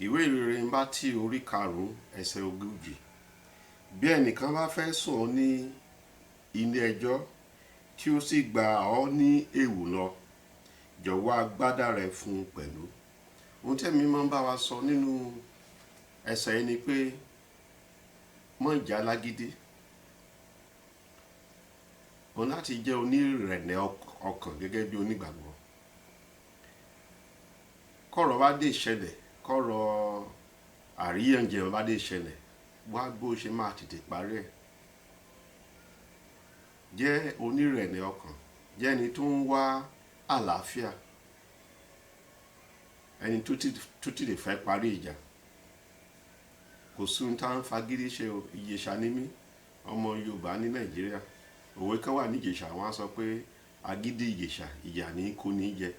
Ìwé ìrere Mátíù orí 5 ẹsẹ̀ 40. Bí ẹnìkan bá fẹ́ sùn ọ́ ní ilé ẹjọ́ tí ó sì gbà ọ́ ní èwù lọ, jọ̀wọ́ agbádá rẹ fún un pẹ̀lú. Ohun tí ẹ̀mí máa ń bá wa sọ nínú ẹsẹ̀ yìí ni pé má jẹ́ alágídí. O ní láti jẹ́ onírẹ̀lẹ̀ ọkàn gẹ́gẹ́ bí onígbàgbọ́. Kọ́rọ̀ bá dé ṣẹlẹ̀, kọ́rọ̀ àríyànjiyàn bá dé ṣẹlẹ̀, wá bó ṣe máa tètè parí ẹ̀. Jẹ́ onírẹ̀lẹ̀ ọkàn, jẹ́ ẹni tó ń wá àlàáfíà, ẹni tó ti lè fẹ́ parí ìjà. Kò sí ohun tí a ń fagídí ṣe o. Ìjẹ̀ṣà ni mí, ọmọ Yorùbá ní Nàìjíríà. Òwe kan wà ní Ìjẹ̀ṣà, wọ́n á sọ pé agídí Ìjẹ̀ṣà, ìyà ní kó ní jẹ.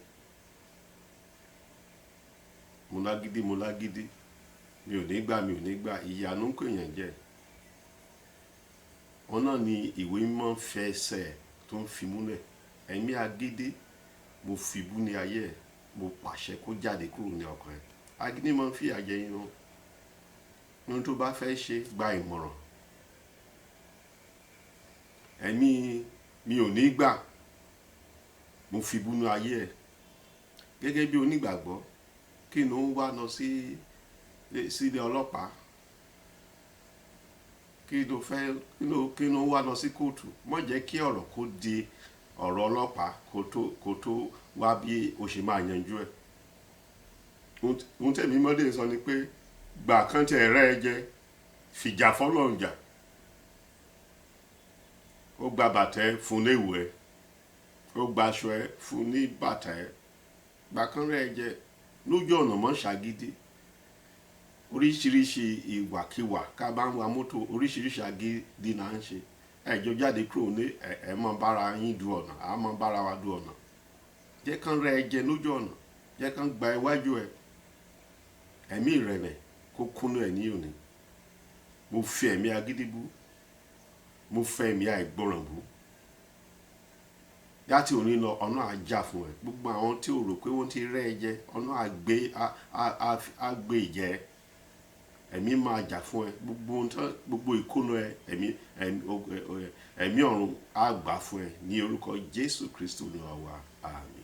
Mo lágídí, mo lágídí, mi ò ní gbà, mi ò ní gbà, ìyà ló ń kó èèyàn jẹ. Ọ̀un náà ni ìwé mímọ́ fẹsẹ̀ tó ń fi múlẹ̀. Ẹ̀mí agídí, mo fi bú ní ayé ẹ, mo pàṣẹ kó jáde kúrò ní ọkàn ẹ. Agídí máa ń fìyà jẹ inú. Ohun tó bá fẹ́ ṣe, gba ìmọ̀ràn. Ẹ̀mí mi ò ní gbà, mo fi bú ní ayé ẹ. Gẹ́gẹ́ bí onígbàgbọ́, kí ni ó ń wá lọ sí ilé ọlọ́pàá? Kí ló fẹ́, kí ló ń wá lọ sí kóòtù? Má jẹ́ kí ọ̀rọ̀ kó di ọ̀rọ̀ ọlọ́pàá kó tó wá bí o ṣe máa yanjú ẹ. Ohun tí ẹ̀mí mọ́dé sọ ni pé gbà kán tí ẹ rẹ́ ẹ jẹ, fìjà fọ́lọ́run jà. Ó gba bàtà ẹ fún léwu ẹ, ó gba aṣọ ẹ fún ní bàtà ẹ. Gbà kán rẹ́ ẹ jẹ lójú ọ̀nà, mọ́ ṣàgídí. Oríṣiríṣi ìwàkiwà ká bá ń wa mọ́tò, oríṣiríṣi agídí là ń ṣe. Ẹ jọ jáde kúrò ní ẹ mọ bára yín du ọ̀nà, a mọ bára wa du ọ̀nà. Jẹ́ kán rẹ́ ẹ jẹ lójú ọ̀nà, jẹ́ kán gba iwájú ẹ. Ẹ̀mí ìrẹ̀lẹ̀ kó kúnú ẹ ní òní. Mo fi ẹ̀mí agídí bú, mo fẹ́ ẹ̀mí àìgbọràn bú. Láti òní lọ, ọ̀nà á jà fún ẹ. Gbogbo àwọn tí o rò pé wọ́n ti rẹ́ ẹ jẹ, ọ̀nà á gbé ìjẹ. Ẹ̀mí máa jà fún ẹ. Gbogbo ohun tán, gbogbo ìkóná ẹ, ẹ̀mí ọ̀run á gbà fún ẹ ní orúkọ Jésù Kristi Olúwa wa. Àmín.